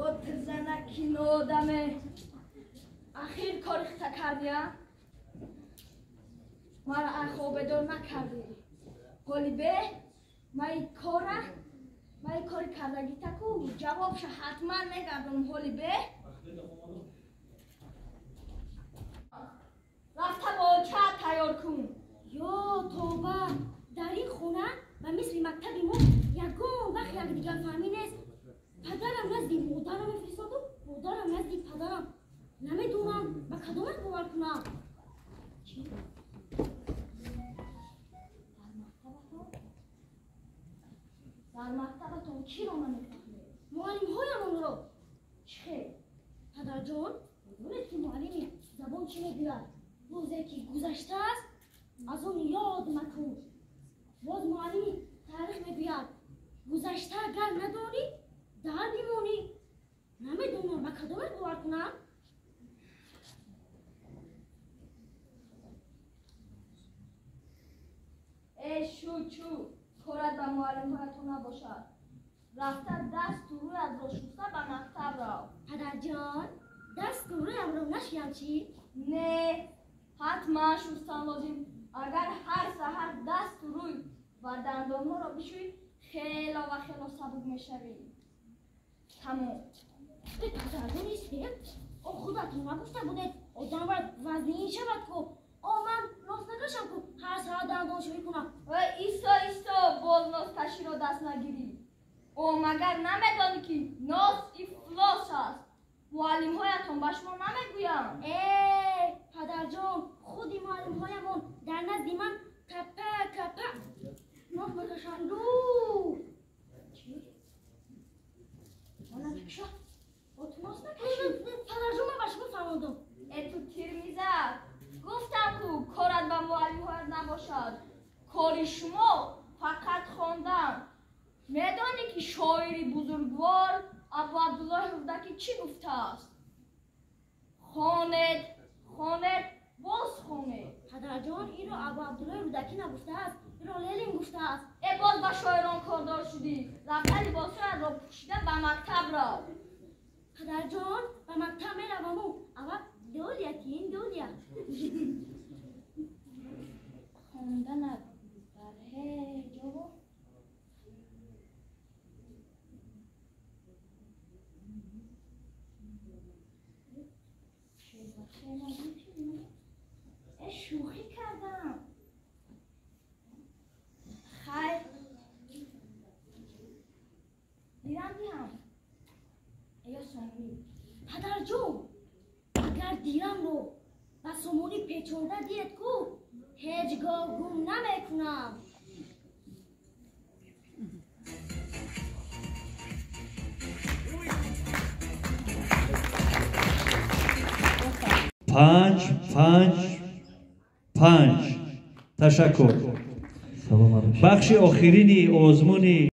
Отзана кинодаме. Ахир кори хита кардия? Мара ахобедор накардӣ. Ғолибе, май кори кардагитаку ҷавобша ҳатман мегардонам. Ҳолибе, рафта болча тайёр кун. Ё тоба, дар ин хона ба мисли мактаби мо ягон вақт якдигарфаҳмӣ нест. Падарам назди модарам мефиристоду модарам назди падарам. Намедонам, ба кадомат бовар кунам. Дар мактабатон киро намефаҳмед? Муаллимҳоямонро. Чӣ хел? Падарҷон, медонед, ки муаллими забон чӣ мегӯяд? Рӯзе ки гузаштааст, аз он ёд макун. Боз муаллими таърих мегӯяд: гузашта агар надонӣ, дар бимонӣ. Намедонам, ба кадомат бовар кунам. Э, шу чу, корат ба муаллимҳоятон набошад. Рафта дасту рӯятро шуста ба мактаб рав. Падарҷон, дасту рӯямро нашӯям чӣ? Не, ҳатман шустан лозим. Агар ҳар саҳар дасту рӯй ва дандонҳоро бишӯӣ, хело ва хело сабук мешавӣ. Тамом. Падарҷон, истед. О, худатон нагуфта будед, одам бояд вазнин шавад ку. О, ман нос накашам ку, ҳар саҳар дандоншӯӣ кунам. Исто, исто, боз носкаширо даст нагирӣ. О, магар намедонӣ, ки нос ифлос аст? Муаллимҳоятон ба шумо намегӯянд? Э, падарҷон, худи муаллимҳоямон дар назди ман капа капа нос мекашанду. Чӣ? Накаша? О, ту нос накашӣ? Падарҷон, ман ба шумо фаҳмондам. Э, ту тирмизак, гуфтам ку, корат ба муаллимҳоят набошад. Кори шумо фақат хондан. Медонӣ, ки шоири бузургвор Абу Абдуллоҳи Рӯдакӣ чӣ гуфтааст? Хонед, хонед, боз хонед. Падарҷон, инро Абу Абдуллоҳи Рӯдакӣ нагуфтааст, инро Ленин гуфтааст. Э, боз ба шоирон кордор шудӣ. Рафта либосҳоятро пӯшида ба мактаб рав. Падарҷон, ба мактаб мераваму аввал долия тин долия. Хонданат дар ҳеҷ ҷо Э, шӯхӣ кардам. Хайр, дирам диҳам ё сомонӣ? Падарҷон, агар дирамро ба сомонӣ печонда диҳед ку, ҳеҷ гоҳ гум намекунам. 5, 5, 5. Ташаккур. Бахши охирини озмуни